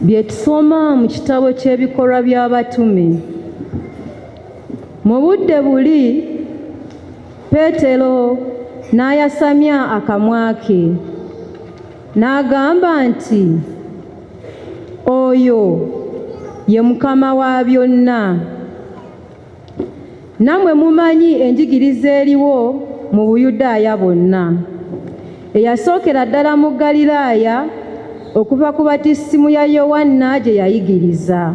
Bye tusoma mu kitabo ky'Ebikolwa by'Abatume. Mu budde buli Peetero n'ayasamya akamwa ke n'agamba nti, Oyo ye Mukama wa byonna. Nammwe mumanyi enjigiriza eriwo mu Buyudaaya bwonna, eyasookera ddala mu Galilaaya okuva ku batisimu ya Yowanna gye yayigiriza.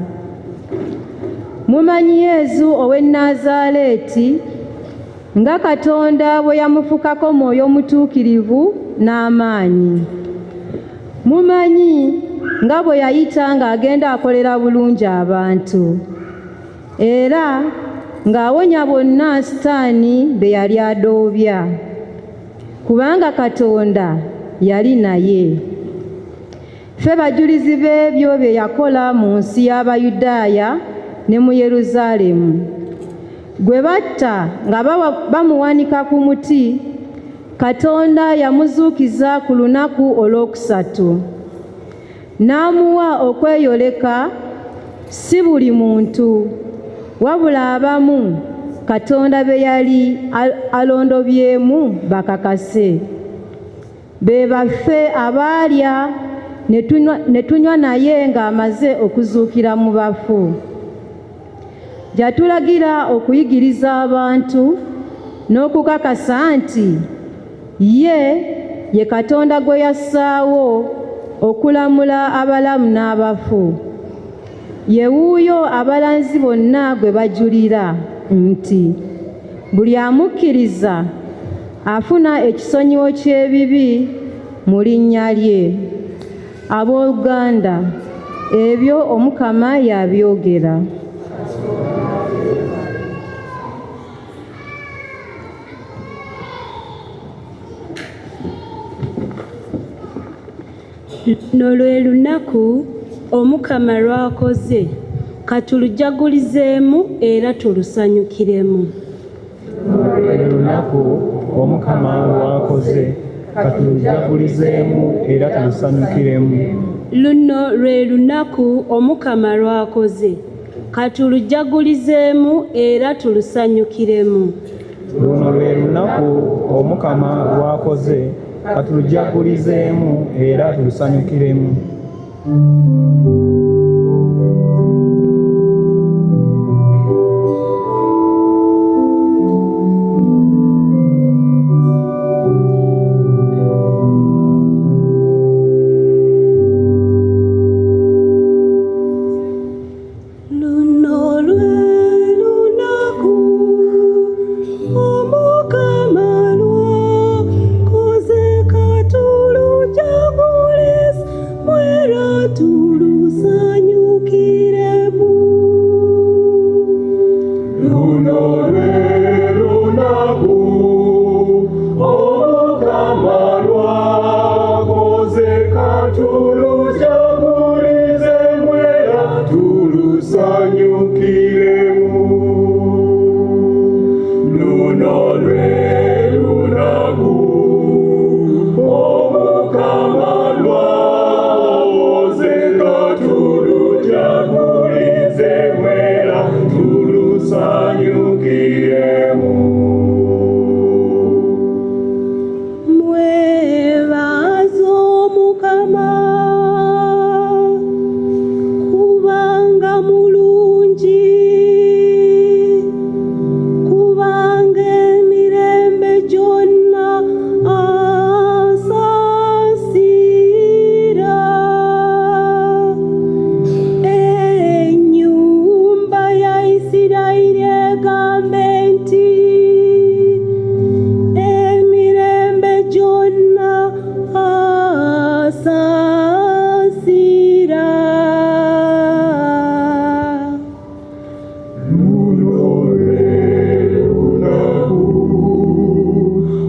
Mumanyi Yezu ow'e Nazaareeti, nga Katonda bwe yamufukako Mwoyo Mutuukirivu n'amaanyi. Mumanyi nga bwe yayita ng'agenda akolera bulungi abantu, era ng'awonya bonna Sitaani be yali adoobya, kubanga Katonda yali naye. Ffe bajulizi b'ebyo bye yakola mu nsi y'Abayudaaya ne mu Yeruzaalemu, gwe batta nga bamuwanika ku muti. Katonda yamuzuukiza ku lunaku olwokusatu, n'amuwa okweyoleka si buli muntu, wabula abamu Katonda be yali alondobyemu bakakase. Be baffe abaalya ne tunywa naye ng'amaze okuzuukira mu bafu. Yatulagira okuyigiriza abantu n'okukakasa nti ye ye Katonda gwe yassaawo okulamula abalamu n'abafu. Ye wuuyo abalanzi bonna gwe bajulira nti buli amukkiriza afuna ekisonyiwo ky'ebibi mu linnya lye. Abooluganda, ebyo Omukama y'abyogera. Luno lwe lunaku Omukama lw'akoze, ka tulujagulizeemu era tulusanyukiremu. Luno lwe lunaku Omukama lw'akoze, ka tulujagulizeemu era tulusanyukiremu. Luno lwe lunaku Omukama lw'akoze, ka tulujagulizeemu era tulusanyukiremu. Luno lwe lunaku Omukama lw'akoze, ka tulujagulizeemu era tulusanyukiremu. Luno lwe lunaku Omukama lw'akoze, ka tulujagulizeemu era tulusanyukiremu. Luno lwe lunaku Omukama lw'akoze, ka tulujagulizeemu era tulusanyukiremu. Luno lwe lunaku Omukama lw'akoze, ka tulujagulizeemu era tulusanyukiremu. Mwebaze Omukama kubanga mulungi, kubanga emirembe gyonna asaasira. Ennyumba ya Isirayiri egambe nti emirembe gyonna asaasira. Luno lwe lunaku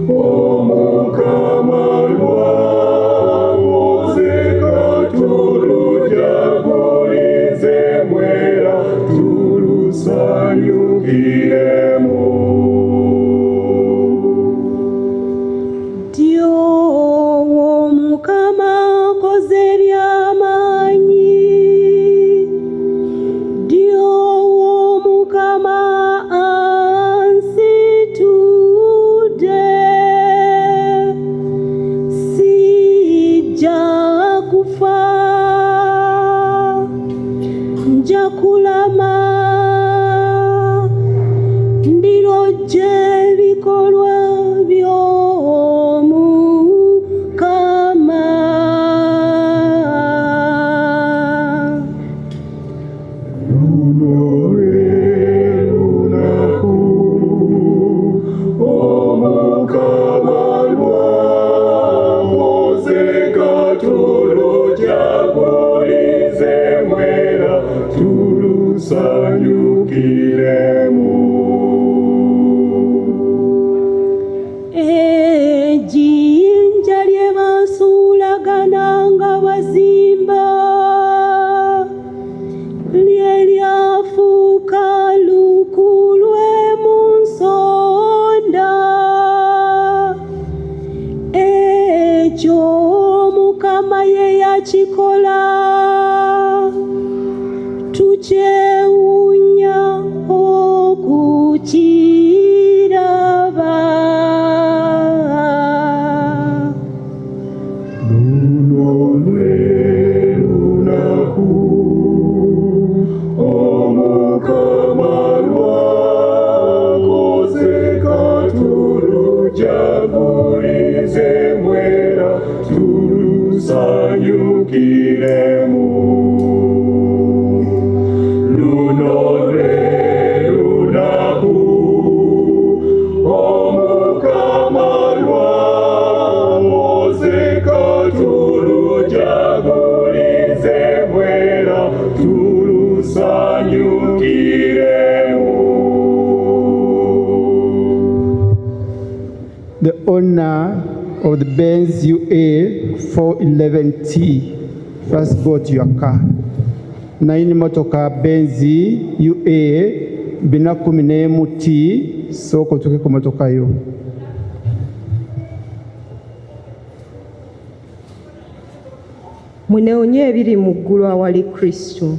Omukama lw'akoze, ka tulujagulizeemu era tulusanyukiremu. Ddyo Omukama akoze eby'amaanyi. Nja kulama, ndirojja ebikolwa by'Omukama. Luno lwe lunaku Omukama lw'akoze, katulujagulize mwera tulusanyukiremu. Ejjinja lye baasuulagana nga bazimba lye lyafuuka lukulwe mu nsonda. Ekyo Mukama ye yakikola, tukyewuunya okukiraba. Luno lwe lunaku Omukama lw'akoze, katulujagulize mwera tulusanyukiremu. Luno lwe lunaku Omukama lw'akoze, katulujagulize mwera tulusanyukiremu. The owner of the Benz UA 411T, first go to your car. Nanyini motoka Benz UA 411T, sooka otuuke ku motoka yo. Munoonye ebiri mu ggulu awali Kristo.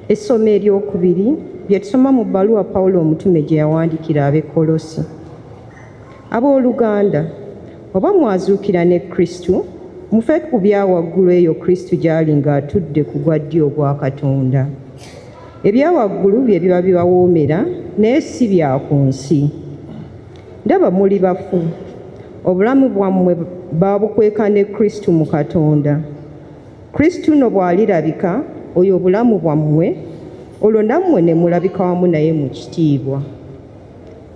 Essomo eryokubiri bye tusoma mu bbaluwa Pawulo omutume gye yawandiikira ab'e Kolosi. Abooluganda, oba mwazuukira ne Kristo, mufe ku bya waggulu eyo Kristo gy'ali ng'atudde ku gwa ddyo ogwa Katonda. Ebya waggulu bye biba bibawoomera, naye si bya ku nsi. Ndaba muli bafu, obulamu bwammwe baabukweka ne Kristo mu Katonda. Kristo nno bw'alirabika, oyo obulamu bwammwe, olwo nammwe ne mulabika wamu naye mu kitiibwa.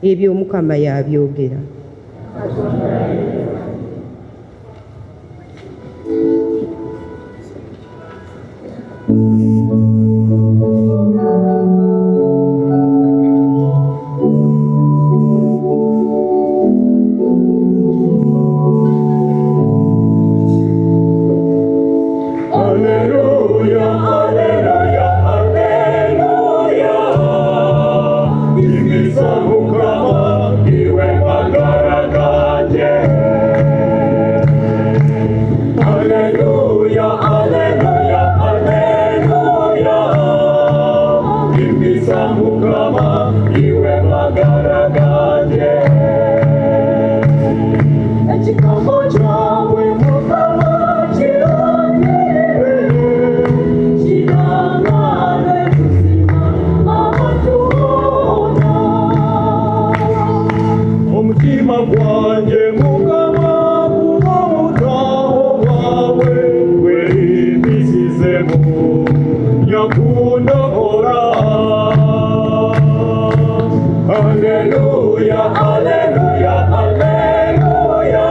Ebyo Omukama y'abyogera. Alleluia, alleluia, alleluia. Himiriza Mukama, iwe magara ganjye. Alleluia, alleluia, alleluia. Himiriza Mukama, iwe magara ganjye. Ekigambo kyawe Mukama kirangirire, kirangare buzima ahantu hona. Omutima gwanjye Mukama kuba obutaho bwawe bwerimbisizemu nyakundobora. Alleluia, alleluia, alleluia.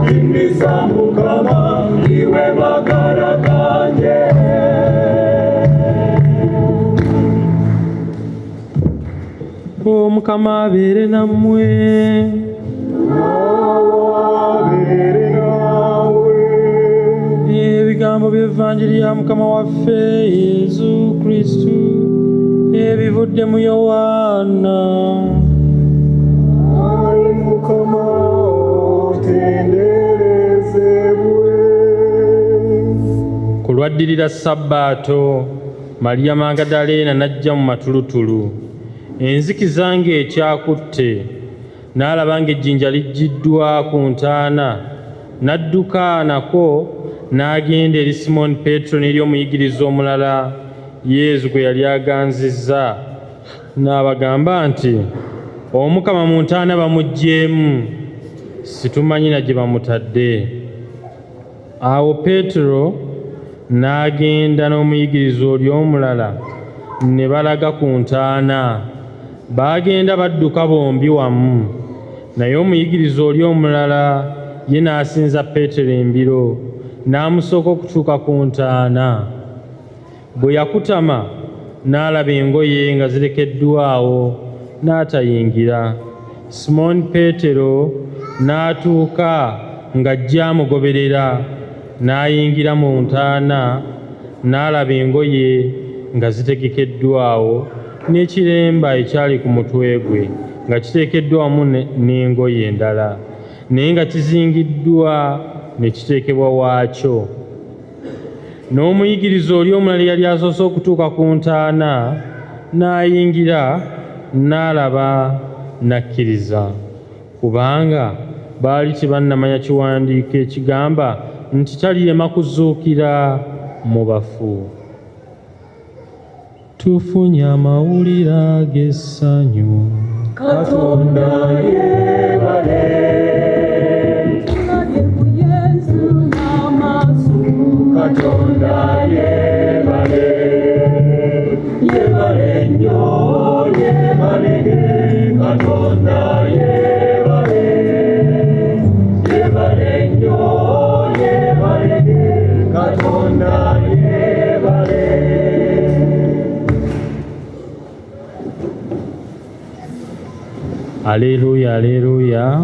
Himiriza Mukama, iwe magara ganjye. Omukama abeere nammwe. Abeere naawe. Ebigambo by'Evanjiri ya Mukama waffe Yesu Kristu ebivudde mu Yowaana. Ayi Mukama otenderezebwe. Ku lwaddirira Sabbaato, Mariya Magadaleena n'ajja mu matulutulu, enzikiza ng'ekyakutte, n'alaba ng'ejjinja liggyiddwa ku ntaana, n'adduka nako n'agenda eri Simooni Peetero n'eri omuyigirizwa omulala Yezu gwe yali aganzizza. N'abagamba nti, Omukama mu ntaana bamuggyeemu, situmanyi na gye bamutadde. Awo Peetero n'agenda n'omuyigirizwa oli omulala ne balaga ku ntaana. Baagenda badduka bombi wamu, naye omuyigirizwa oli omulala ye n'asinza Peetero embiro, n'amusooka okutuuka ku ntaana. Bwe yakutama n'alaba engoye nga zirekeddwa awo, n'atayingira. Simooni Peetero n'atuuka ng'ajja amugoberera, n'ayingira mu ntaana, n'alaba engoye nga zitegekeddwa awo, n'ekiremba ekyali ku mutwe gwe nga kiteekeddwa wamu n'engoye endala, naye nga kizingiddwa ne kiteekebwa waakyo. N'omuyigiriza oli omulala eyali asoose okutuuka ku ntaana n'ayingira, n'alaba n'akkiriza, kubanga baali tebannamanya kiwandiiko ekigamba nti talirema kuzuukira mu bafu. Tufunye amawulire ag'essanyu. Katonda yeebale. Tulabye ku Yesu n'amaaso. Katonda yeebale, yeebale nnyo, yeebalege. Katonda yeebale, yeebale nnyo, yeebalege. Katonda yeebale. Aleluya, aleluya.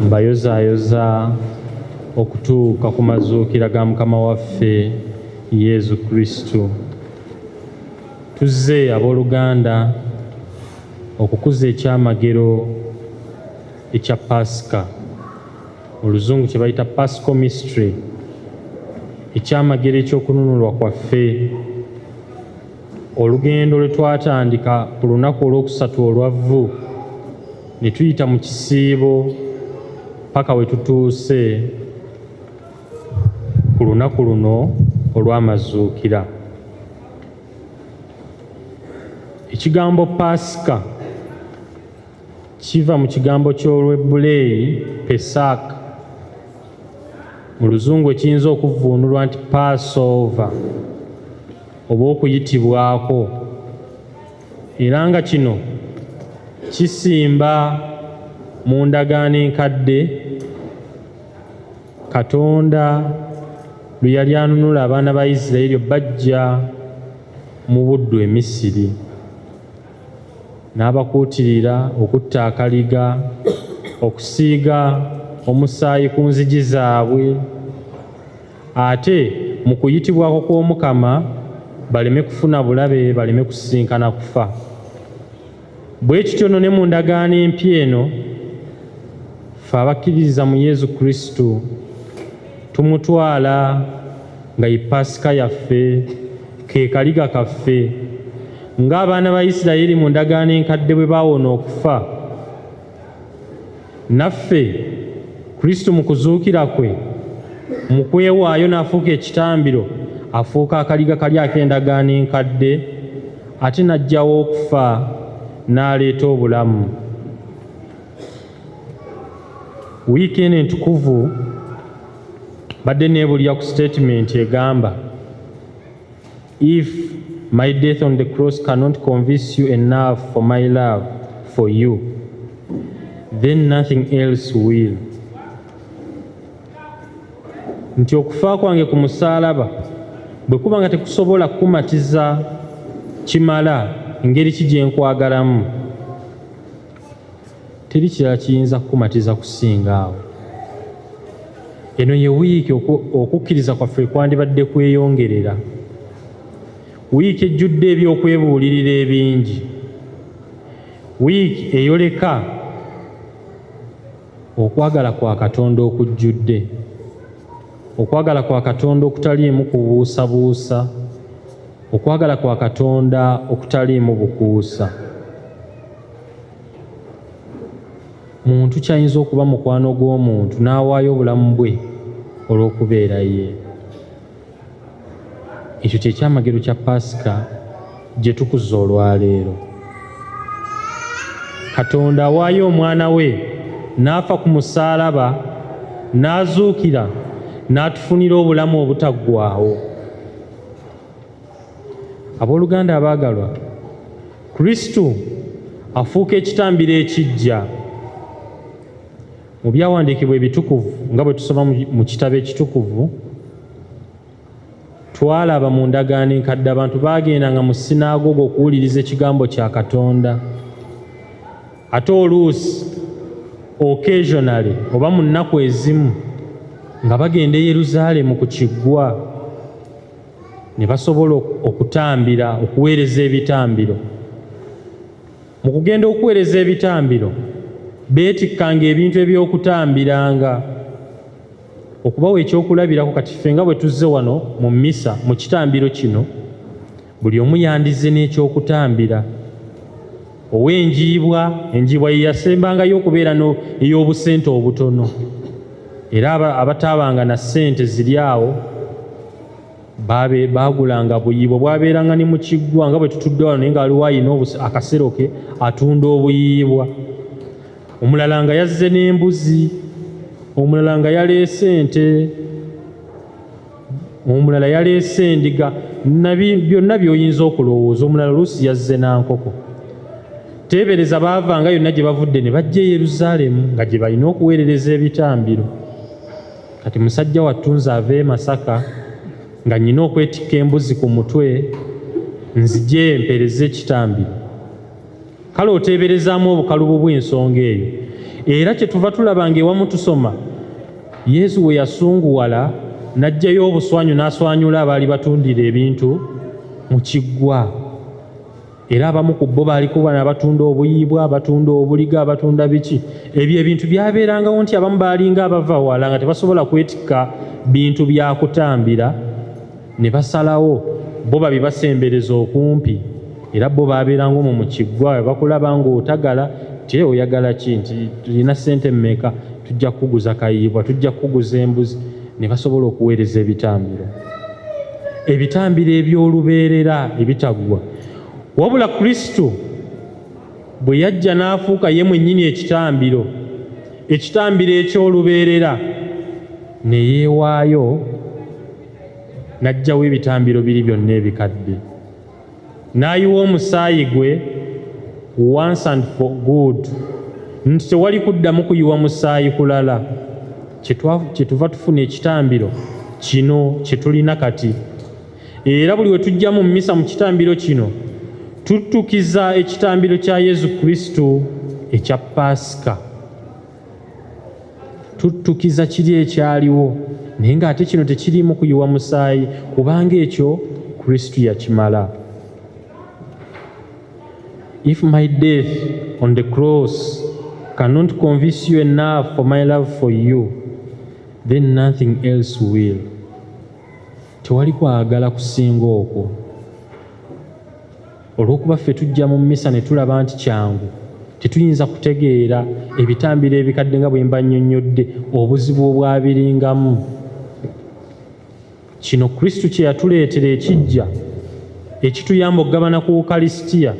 Mbayozaayoza okutuuka ku mazuukira ga Mukama waffe Yesu Kristo. Tuzze abooluganda okukuza ekyamagero ekya Paasika, mu Luzungu kye bayita Paschal Mystery, ekyamagero eky'okununulwa kwaffe. Olugendo lwe twatandika ku lunaku olwokusatu olwa vvu ne tuyita mu kisiibo paka we tutuuse ku lunaku luno olw'amazuukira. Ekigambo Paasika kiva mu kigambo ky'Olwebbuleeyi Pesach, mu Luzungu ekiyinza okuvvuunulwa nti Passover oba okuyitibwako, era nga kino kisimba mu ndagaano enkadde Katonda lwe yali anunula abaana ba Isirayiri bajja mu buddu e Misiri, n'abakuutirira okutta akaliga, okusiiga omusaayi ku nzigi zaabwe, ate mu kuyitibwako kw'Omukama baleme kufuna bulabe, baleme kusisinkana kufa. Bwe kityo nno ne mu ndagaano empya eno, ffe abakkiririza mu Yesu Kristo tumutwala nga ye Paasika yaffe, ke kaliga kaffe. Ng'abaana ba Isirayiri mu ndagaano enkadde bwe baawona okufa, naffe Kristo mu kuzuukira kwe, mu kwewaayo n'afuuka ekitambiro, afuuka akaliga kali ak'endagaano enkadde, ate n'aggyawo okufa n'aleeta obulamu. Wiiki eno entukuvu badde neebulira ku statement egamba, "If my death on the cross cannot convince you enough for my love for you, then nothing else will." Nti okufa kwange ku musaalaba bwe kuba nga tekusobola kukumatiza kimala engeri ki gye nkwagalamu, teri kirala kiyinza kukumatiza kusinga awo. Eno ye wiiki okukkiriza kwaffe kwandibadde kweyongerera, wiiki ejjudde ebyokwebuulirira ebingi, wiiki eyoleka okwagala kwa Katonda okujjudde, okwagala kwa Katonda okutaliimu kubuusabuusa, okwagala kwa Katonda okutaliimu bukuusa. Muntu kyayinza okuba mukwano gw'omuntu n'awaayo obulamu bwe olw'okubeera ye. Ekyo kye kyamagero kya Paasika gye tukuza olwaleero. Katonda awaayo omwana we n'afa ku musaalaba, n'azuukira, n'atufunira obulamu obutaggwaawo. Abooluganda abaagalwa, Kristo afuuka ekitambiro ekiggya. Mu byawandiikibwa ebitukuvu nga bwe tusoma mu kitabo ekitukuvu, twalaba mu ndagaano enkadde abantu baagendanga mu sinaagogo okuwuliriza ekigambo kya Katonda. Ate oluusi occasionally oba mu nnaku ezimu nga bagenda e Yerusaalemu ku kiggwa ne basobola okutambira, okuweereza ebitambiro. Mu kugenda okuweereza ebitambiro beetikkanga ebintu eby'okutambiranga. Okubawa ekyokulabirako, kati ffe nga bwe tuzze wano mu mmisa mu kitambiro kino, buli omu yandizze n'ekyokutambira. Ow'enjiibwa, enjiibwa ye yasembangayo okubeera ey'obusente obutono, era abataabanga na ssente ziri awo baagulanga buyiibwa, bwabeeranga ne mu kiggwa nga bwe tutudde wano, naye nga waliwo alina akasero ke atunda obuyiibwa. Omulala nga yazze n'embuzi, omulala nga yaleese ente, omulala yaleese endiga, byonna by'oyinza okulowooza. Omulala oluusi yazze na nkoko. Teebereza baavanga yonna gye bavudde ne bajja e Yerusaalemu nga gye balina okuweerereza ebitambiro. Kati musajja wattu nze ava e Masaka nga nnyina okwetikka embuzi ku mutwe nzije mpeereze ekitambiro. Kale oteeberezaamu obukalubo bw'ensonga eyo. Era kye tuva tulaba ng'ewamu tusoma Yesu we yasunguwala n'aggyayo obuswanyu n'aswanyula abaali batundira ebintu mu kiggwa. Era abamu ku bo baaliko bano abatunda obuyiibwa, abatunda obuliga, abatunda biki. Ebyo ebintu byabeerangawo nti abamu baalinga abava wala nga tebasobola kwetikka bintu bya kutambira, ne basalawo bo babibasembereza okumpi. Era bo baabeeranga omwo mu kiggwa, bakulaba ng'otagala nti oyagala ki, nti tulina ssente mmeka, tujja kukuguza kayiibwa, tujja kukuguza embuzi, ne basobola okuweereza ebitambiro. Ebitambiro eby'olubeerera ebitaggwa. Wabula Kristo bwe yajja n'afuuka ye mwennyini ekitambiro, ekitambiro eky'olubeerera, ne yeewaayo n'aggyawo ebitambiro biri byonna ebikadde, n'ayiwa omusaayi gwe once and for good, nti tewali kuddamu kuyiwa musaayi kulala. Kye tuva tufuna ekitambiro kino kye tulina kati. Era buli we tujja mu mmisa mu kitambiro kino, tuttukiza ekitambiro kya Yesu Kristo ekya Paasika. Tuttukiza kiri ekyaliwo, naye ng'ate kino tekiriimu kuyiwa musaayi, kubanga ekyo Kristo yakimala. If my death on the cross cannot convince you enough for my love for you, then nothing else will. Tewali kwagala kusinga okwo. Olw'okuba ffe tujja mu mmisa ne tulaba nti kyangu, tetuyinza kutegeera ebitambiro ebikadde nga bwe mba nnyonnyodde obuzibu obwabiringamu. Kino Kristo kye yatuleetera ekijja ekituyamba okugabana ku Ukalisitiya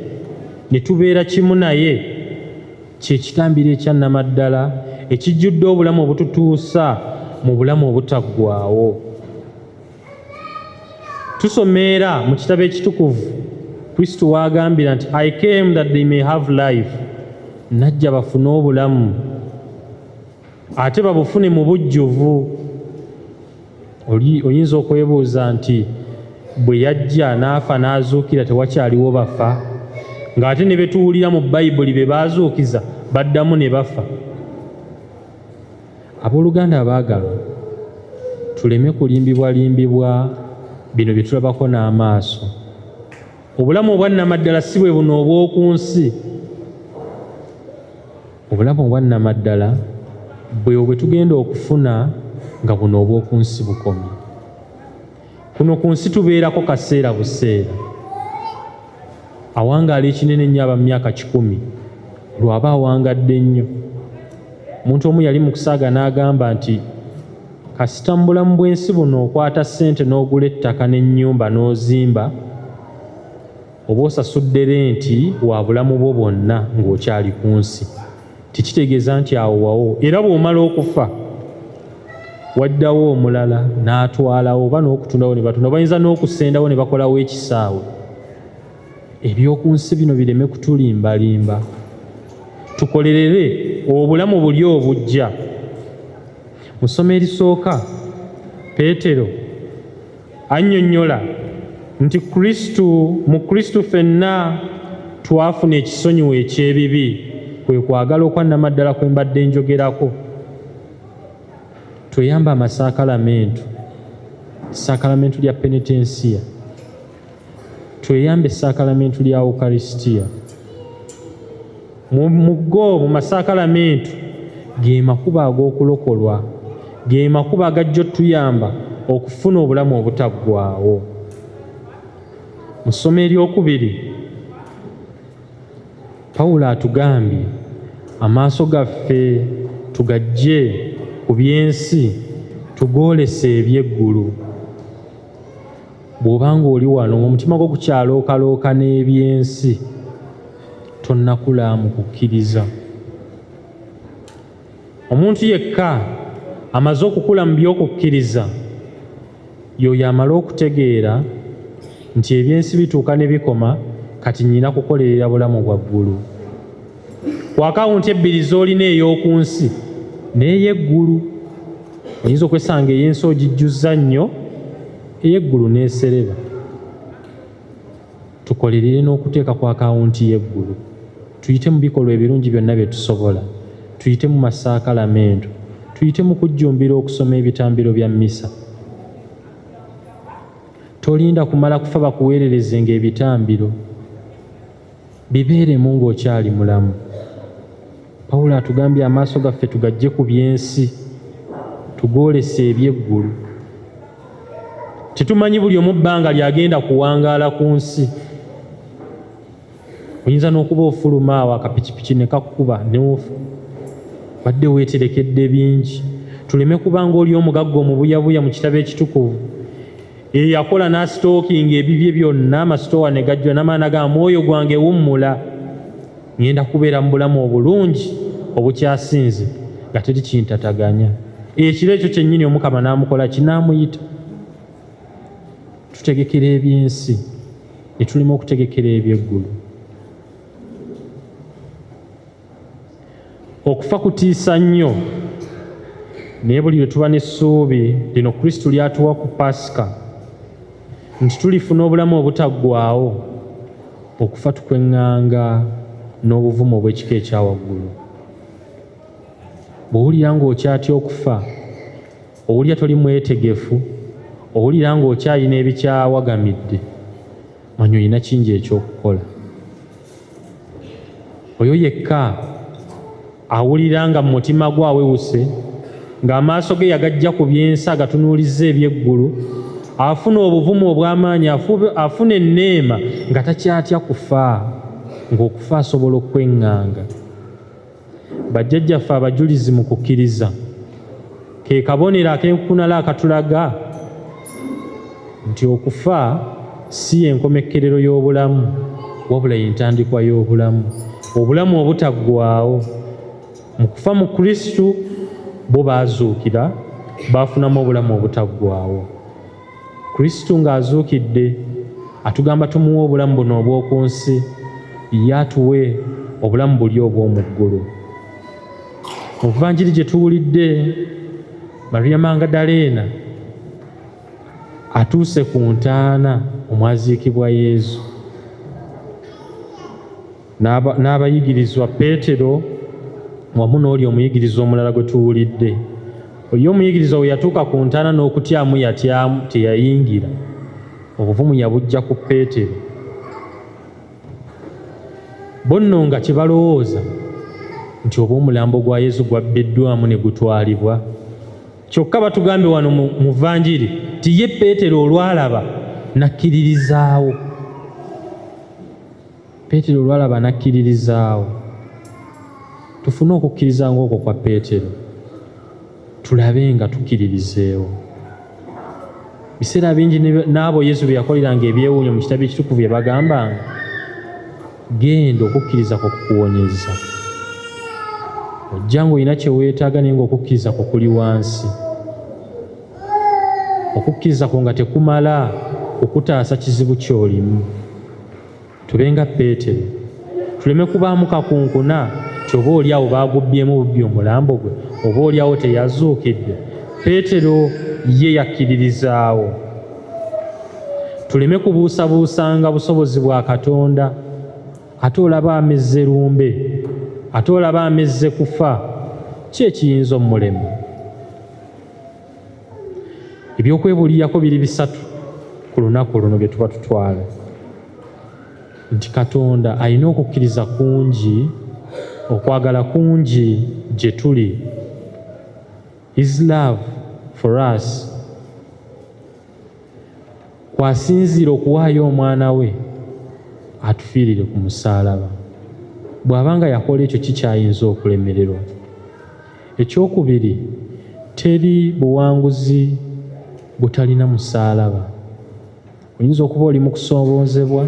ne tubeera kimu naye, kye kitambiro ekya nnamaddala ekijjudde obulamu obututuusa mu bulamu obutaggwaawo. Tusoma era mu kitabo ekitukuvu Kristo w'agambira nti I came that they may have life, najja bafune obulamu ate babufune mu bujjuvu. Oyinza okwebuuza nti bwe yajja n'afa n'azuukira tewakyaliwo bafa, ng'ate ne betuwulira mu Bayibuli be baazuukiza baddamu ne bafa. Abooluganda abaagalwa, tuleme kulimbibwalimbibwa bino bye tulabako n'amaaso. Obulamu obwa nnamaddala si bwe buno obw'oku nsi. Obulamu obwa nnamaddala bwe bwe tugenda okufuna nga buno obw'oku nsi bukomye. Kuno ku nsi tubeerako kaseera buseera. Awangaala ekinene ennyo aba mu myaka 100, olwo aba awangadde nnyo. Omuntu omu yali mu kusaaga n'agamba nti Kasita mu bulamu bw'ensi buno okwata ssente n'ogula ettaka n'ennyumba n'ozimba, oba osasudde renti wa bulamu bwo bwonna ng'okyali ku nsi. Tekitegeeza nti awo wawo, era bw'omala okufa waddawo omulala n'atwalawo oba n'okutundawo ne batunda, bayinza n'okusendawo ne bakolawo ekisaawe. Eby'oku nsi bino bireme kutulimbalimba, tukolerere obulamu buli obujja. Mu ssomo erisooka, Peetero annyonnyola nti Kristo, mu Kristo ffenna twafuna ekisonyiwo eky'ebibi, kwe kwagala okwa nnamaddala kwe mbadde njogerako. Tweyambe amasakalamentu, ssakalamentu lya penetensiya, tweyambe ssakalamentu lya Ukaristia. Mu go, mu masakalamentu, ge makubo ag'okulokolwa, ge makubo agajja otuyamba okufuna obulamu obutaggwaawo. Mu ssomo eryokubiri, Pawulo atugambye amaaso gaffe tugaggye ku by'ensi tugoolese eby'eggulu. Bw'oba ng'oli wano ng'omutima gwo gukyalookalooka n'ebyensi, tonnakula mu kukkiriza. Omuntu yekka amaze okukula mu by'okukkiriza y'oyo amala okutegeera nti ebyensi bituuka ne bikoma, kati nnyina kukolerera bulamu bwa ggulu. Ku akawunti ebbiri z'olina, ey'oku nsi n'ey'eggulu, oyinza okwesanga ey'ensi ogijjuzza nnyo, ey'eggulu n'esereba. Tukolerere n'okuteeka ku akawunti y'eggulu, tuyite mu bikolwa ebirungi byonna bye tusobola, tuyite mu masaakalamentu, tuyite mu kujjumbira okusoma ebitambiro bya mmisa. Tolinda kumala kufa bakuweererezenga ebitambiro, bibeeremu ng'okyali mulamu. Pawulo atugambye amaaso gaffe tugaggye ku by'ensi tugoolese eby'eggulu. Tetumanyi buli omu bbanga ly'agenda kuwangaala ku nsi. Oyinza n'okuba ofuluma awo akapikipiki ne kakkuba n'ofa, badde weeterekedde bingi. Tuleme kuba ng'oli omugagga omubuyabuya mu kitabo ekitukuvu eyakola n'asitookinga ebibye byonna, amasitoowa ne gajjula, n'amaana ga mwoyo gwange wummula, ngenda kubeera mu bulamu obulungi obukyasinze nga teri kintataganya. Ekiro ekyo kyennyini Omukama n'amukola ki? N'amuyita. Tutegekera eby'ensi ne tulema okutegekera eby'eggulu. Okufa kutiisa nnyo, naye buli lwe tuba n'essuubi lino Kristo ly'atuwa ku Pasika nti tulifuna obulamu obutaggwaawo, okufa tukweŋŋanga n'obuvumu obw'ekika ekya waggulu. Bw'owulira ng'okyatya okufa, owulira toli mwetegefu, owulira ng'okyalina ebikyawagamidde, manya olina kingi eky'okukola. Oyo yekka awulira nga mu mutima gwe awewuse, ng'amaaso ge yagajja ku by'ensi agatunuulizza eby'eggulu, afuna obuvumu obw'amaanyi, afuna enneema nga takyatya kufa, ng'okufa asobola okweŋŋanga. Bajjajjaffe abajulizi mu kukkiriza ke kabonero ak'enkukunala akatulaga nti okufa si y'enkomekkerero y'obulamu, wabula y'entandikwa y'obulamu, obulamu obutaggwaawo. Mu kufa mu Kristo bo baazuukira, baafunamu obulamu obutaggwaawo. Kristo ng'azuukidde atugamba tumuwe obulamu buno obw'oku nsi, ye atuwe obulamu buli obw'omu ggulu. Mu Vanjiri gye tuwulidde, Mariya Mangadaleena atuuse ku ntaana omwaziikibwa Yezu n'abayigirizwa Peetero wamu n'oli omuyigirizwa omulala gwe tuwulidde. Oyo omuyigirizwa we yatuuka ku ntaana n'okutyamu yatyamu, teyayingira. Obuvumu yabuggya ku Peetero. Bo nno nga kye balowooza nti oba omulambo gwa Yezu gwabbiddwamu ne gutwalibwa. Kyokka batugambye wano mu Vanjiri nti ye Peetero olwalaba n'akkiririzaawo. Peetero olwalaba n'akkiririzaawo. Tufune okukkiriza ng'okwo kwa Peetero. Tulabe nga tukkiririzeewo. Biseera bingi n'abo Yesu bye yakoleranga ebyewuunyo mu kitabo ekitukuvu yabagambanga, genda okukkiriza kwo kukuwonyezza. Ojja ng'olina kye weetaaga naye ng'okukkiriza kwo kuli wansi. Okukkiriza kwo nga tekumala kukutaasa kizibu ky'olimu. Tube nga Peetero, tuleme kubaamu kakunkuna nti oba oli awo baagubbyemu bubbi omulambo gwe, oba oli awo teyazuukidde. Peetero ye yakkiririzaawo. Tuleme kubuusabuusanga busobozi bwa Katonda. Ate olaba amezze lumbe, ate olaba amezze kufa, ki ekiyinza omulema? Ebyokwebuulirako biri bisatu ku lunaku luno bye tuba tutwala nti Katonda alina okukkiriza kungi, okwagala kungi gye tuli. His love for us kwasinziira okuwaayo omwana we atufiirire ku musaalaba. Bw'aba nga yakola ekyo, kikyayinza okulemererwa? Ekyokubiri, teri buwanguzi butalina musaalaba. Oyinza okuba oli mu kusoomozebwa,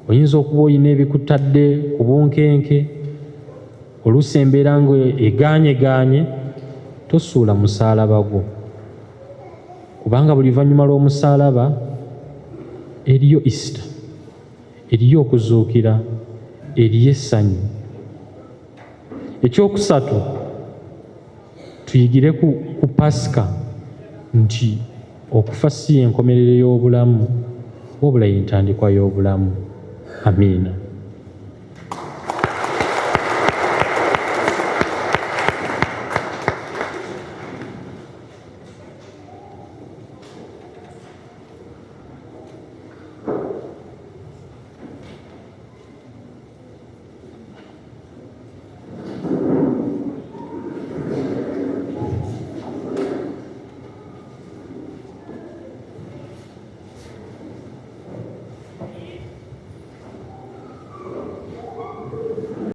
oyinza okuba olina ebikutadde ku bunkenke, oluusi embeera nga egaanyegaanye, tosuula musaalaba gwo, kubanga buli luvannyuma lw'omusaalaba eriyo Easter, eriyo okuzuukira, eriyo essanyu. Ekyokusatu, tuyigire ku Pasika nti okufa si y'enkomerero y'obulamu, wabula y'entandikwa y'obulamu. Amiina.